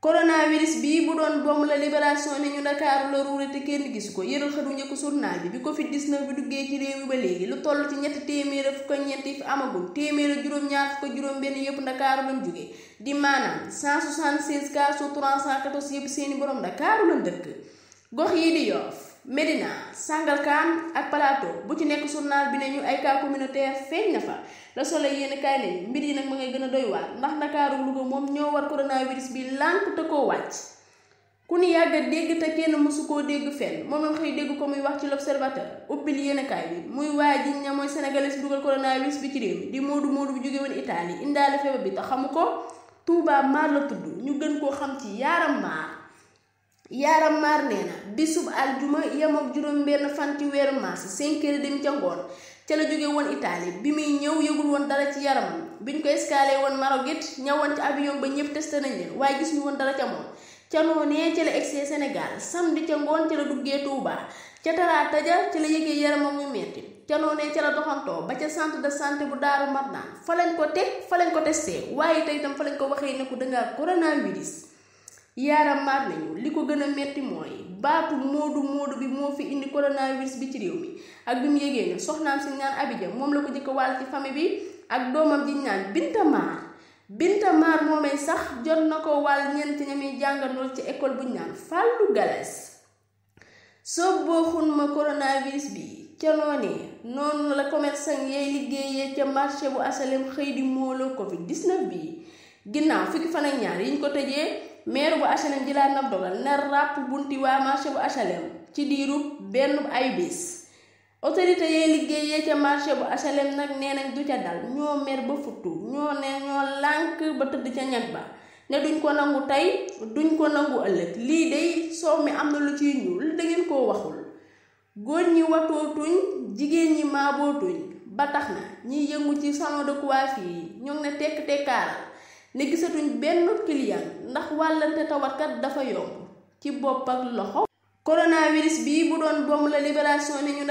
coronavirus bii bu doon bomb la Libération ne ñu Ndakaaru la ruure te kenn gisu ko. yëral xëdu njëkk journal bi Covid 19 bi duggee ci réew mi ba léegi lu toll ci ñetti téeméer fukk ak ñeent fi amagul téeméer juróom-ñaar fukk ak juróom-benn yëpp Ndakaaru lañ jóge di maanaam 176 cas sur 314 yëpp seeni borom Ndakaaru lañ dëkk. gox yi di Yoff, Médina, Sangalkam ak Plateau bu ci nekk journal bi ne ñu ay cas communautaire feeñ na fa. Le Soleil yéen kaay nañu mbir yi nag ma ngay gën a doy waar ndax Ndakaaru Louga moom ñoo war coronavirus bi lànk te koo wàcc. ku ni yàgg a dégg te kenn mësu koo dégg fenn moom lañ xëy dégg ko muy wax ci L'Observateur ubbil yéen kaay bi muy waa ji ña mooy sénégalais si dugal coronavirus bi ci réew mi di Moodu bu jóge woon Italie indaale feebar bi te xamu ko. Touba Maar la tudd ñu gën koo xam ci Yaram Maar nee na bisub aljuma yem ak juróom-benn fan ci weeru mars 5h30 ca ngoon ca la jóge woon Italie bi muy ñëw yëgul woon dara ci yaramam biñ ko escalé woon Maroc it ñëwoon ci avion ba ñëpp testé nañ leen waaye gis ñu woon dara ca moom ca noonee ca la egsee Sénégal samedi ca ngoon ca la duggee Touba ca talaata ja ca la yëgee yaramam muy metti ca noonee ca la doxantoo ba ca centre de santé bu Daaru Marnaan fa lañ ko teg fa lañ ko testé waaye tey itam fa lañ ko waxee ne ko dangaa coronavirus. Yaram Maar nañu li ko gën a metti mooy baatu moodu bi moo fi indi coronavirus bi ci réew mi ak bi mu yégee ne soxnaam si ñaan Abidja moom la ko jëkk wàll ci famille bi ak doomam ji ñaan Binta Maar moomay sax jot na ko wàll ñeent ñami jàngandool ci école bu ñaan Fallou Galas soo booxun ma coronavirus bi ca noonu la commerçant yee liggéeyee ca marché bu asalem xëy di mooloo Covid 19 bi ginnaaw fukki fan ak ñaar yiñ ko tëjee maire bu HLM jëlaat na dogal na ràpp bunti waa marché bu HLM ci diiru benn ay bis autorité yee liggéeyee ca marché bu HLM nag nee nañ du ca dal ñoo mer ba futtu ñoo lànk ba tëdd ca ñag ba ne duñ ko nangu tey duñ ko nangu ëllëg lii day soow mi am na lu ciy ñuul da ngeen koo waxul góor ñi watootuñ jigéen ñi maabootuñ ba tax na ñiy yëngu ci salon de coiffure yi ñoo ngi ne tekk tekkaaral ne gisatuñ benn client ndax wàllante tawatkat dafa yomb ci bopp ak loxo. coronavirus bii bu doon bomb la Libération ne ñu